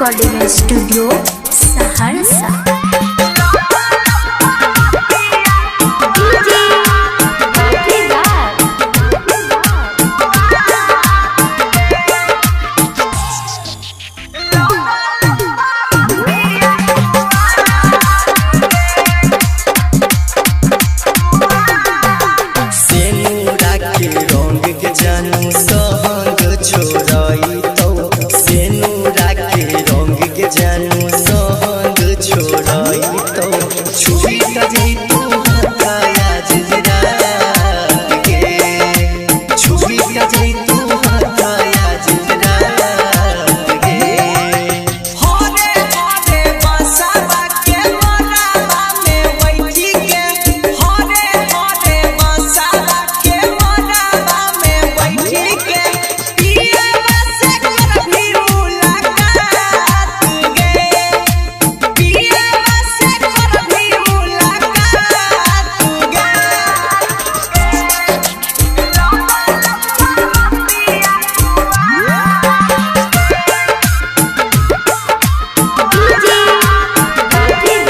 Recording Studio, Saharsa. DJ Bhakti. सेनुरा के रंग के जानू सहंग छोड़ई तो, सेनुरा के रंग के जानू सहंग छोड़ई तो, छुई तजी तू हथाया जिजरात के, छुई तजी तू हथाया जिजरात के। हरे हरे बसवा के मोराबा में बैठी के, हरे हरे बसवा के मोराबा में बैठी के, पियवा से करभी मुलाकात गे, पियवा से करभी मुलाकात गे। DJ Bhakti.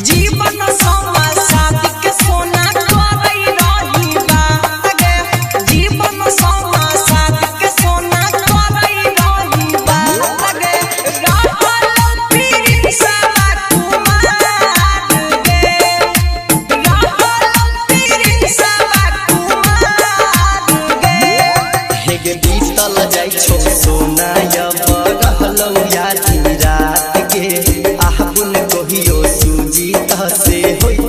जीवन समा साथ के सोना करई रही बागे, जीवन समा साथ के सोना करई रही बागे, रहल प्रिंसवा कुमार गे, रहल प्रिंसवा कुमार गे। हेगे बीतल जाइ छौ सोना यब रहलौ यादी रात के, आहबुन कहियो सूजी त से होइतौ।